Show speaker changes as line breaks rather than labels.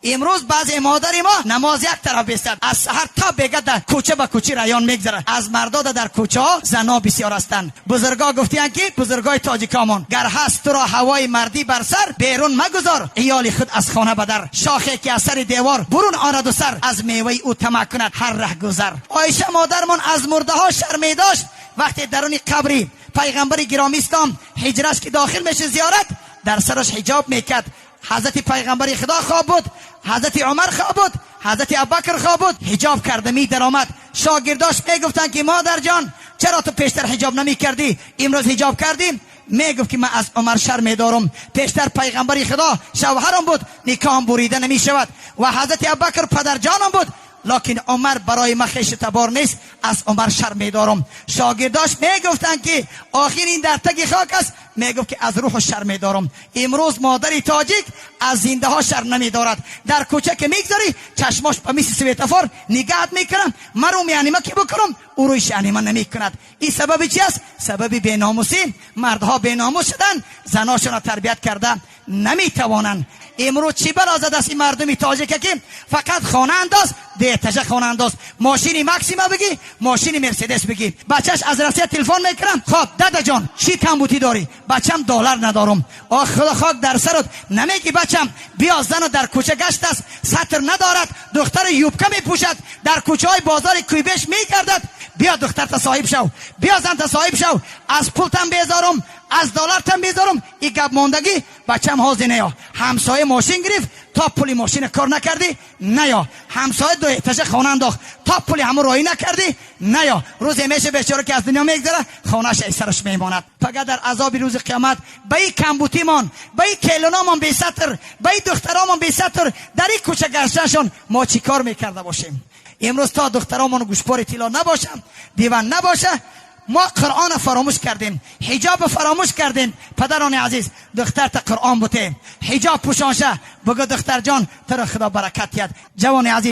Имрӯз баъзе модари мо намоз як тараф бистад, аз саҳар то бега дар кӯча ба кӯча раён мегзарад. Аз мардо дар кӯчаҳо зано бисёр ҳастанд. Бузургҳо гуфтиянд, ки бузургои тоҷикамон: гар ҳаст туро ҳавои мардӣ бар сар, берун магузор иёли худ аз хона ба дар. Шохе ки аз сари девор бурун ораду сар, аз меваи ӯ тамаъ кунад ҳар раҳгузар. Оиша модармон аз мурдаҳо шарм медошт. Вақте даруни қабри пайғамбари гиромӣ ислом ҳиҷраш ки дохил мешуд зиёрат, дар сараш ҳиҷоб мекард. Ҳазрати пайғамбари худо хоб буд, ҳазрати Умар хоб буд, ҳазрати Абубакр хоб буд, ҳиҷоб карда медаромад. Шогирдош мегуфтанд, ки модарҷон, чаро ту пештар ҳиҷоб намекардӣ, имрӯз ҳиҷоб кардӣ? Мегуфт, ки ман аз Умар шарм медорам. Пештар пайғамбари худо шавҳарам буд, никоҳам бурида намешавад, ва ҳазрати Абубакр падарҷонам буд, локин Умар барои ман хешу табор нест, аз Умар шарм медорам. Шогирдош мегуфтанд, ки охир ин дар таги хок аст. Мегуфт, ки аз рӯҳу шарм медорам. Имрӯз модари тоҷик аз зиндаҳо шарм намедорад. Дар кӯча ки мегзарӣ, чашмош ба мисли светофор нигаҳат мекунам, мару меанима ки бикунам, ӯ рӯйш анима намекунад. Ин сабаби чи аст? Сабаби беномусӣ. Мардҳо беномус шуданд, заношонро тарбият карда наметавонанд. Имрӯз чӣ бало задааст ин мардуми тоҷика, ки фақат хона андоз, дуэтажа хона андоз, мошини Максима бигӣ, мошини Мерседес бигӣ. Бачаш аз Россия телефон мекунам: «Хоб, дадаҷон, чӣ камбутӣ дорӣ?» «Бачам, доллар надорам». Ох, худо хок дар сарот, намегӣ: «Бачам, биё, зану дар кӯча гаштааст, сатр надорад, духтари юбка мепӯшад, дар кӯчаҳои бозори Куйбеш мегардад. Биё, духтарта соҳиб шав, биё, занта соҳиб шав, аз пултам безорум, аз доллартам безорум». И гап мондагӣ: «Бачам, ҳозир неё, ҳамсоя мошин гирифт, то пули мошина кор накардӣ, наё. Ҳамсоя дуэтажа хона андохт, то пули ҳамун роҳӣ накардӣ, наё». Рӯзе меша, бечора ки аз дунё мегзара, хонааш сараш мемонад. Фақат дар азоби рӯзи қиёмат ба и камбутимон, ба и келуномон бесатр, ба и духтаромон бесатр дар и кӯча гаштаншон мо чӣ кор мекарда бошем? Имрӯз то духтаромон гӯшпори тилло набошам, диван набоша, мо Қуръона фаромӯш кардем, ҳиҷоба фаромӯш кардем. Падарони азиз, духтарта Қуръон буте, ҳиҷоб пӯшонша, бугӯ: «Духтарҷон, туро Худо баракат диҳад». Ҷавони азиз.